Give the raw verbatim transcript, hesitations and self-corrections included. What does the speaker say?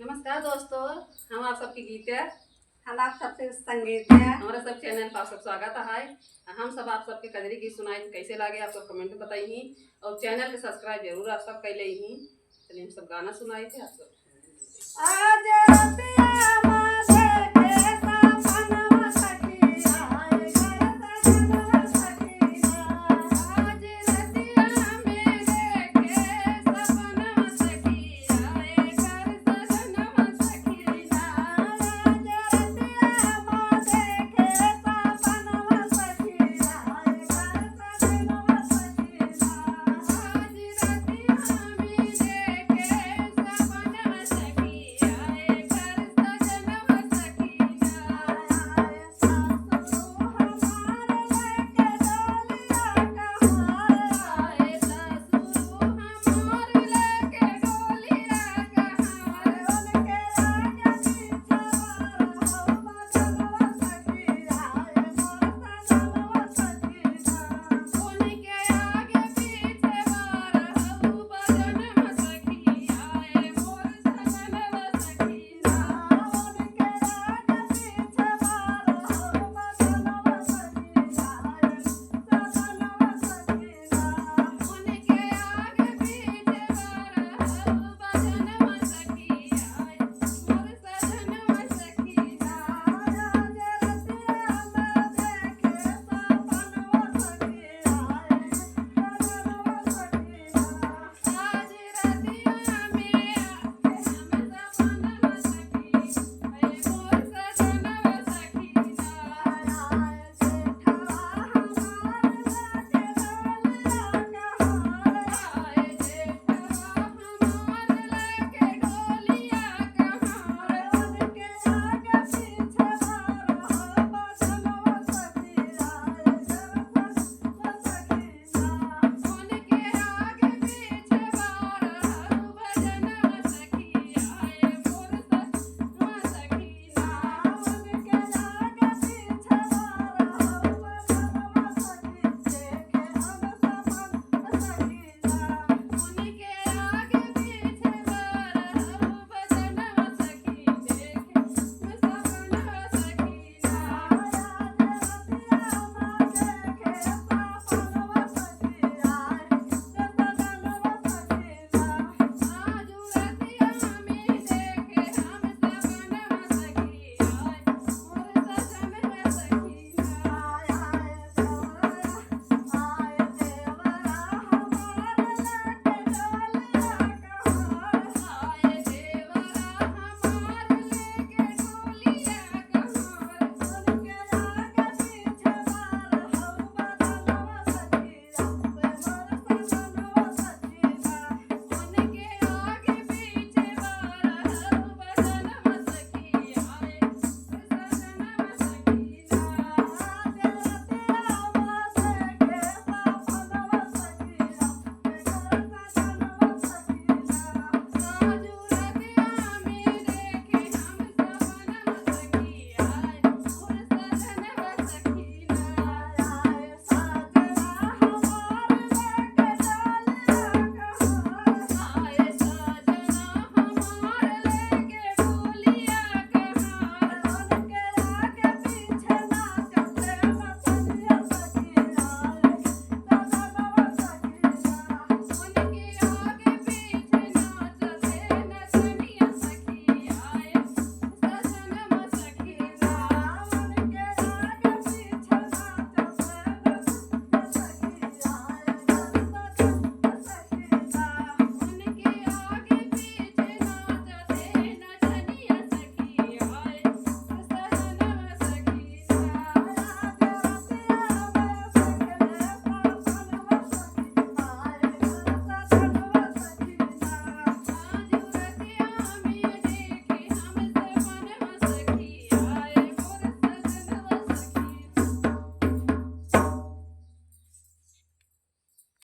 नमस्कार दोस्तों, हम आप सबके गीत्या। हम आप सबके संगीत्या। हमारा सब चैनल पर आप सब स्वागत है। हम सब आप सबके कजरी गीत सुनाई, कैसे लागे आप सब कमेंट में बताई, और चैनल के सब्सक्राइब जरूर आप सब कर ले ही। चलिए हम सब गाना सुनाई थे आप सब।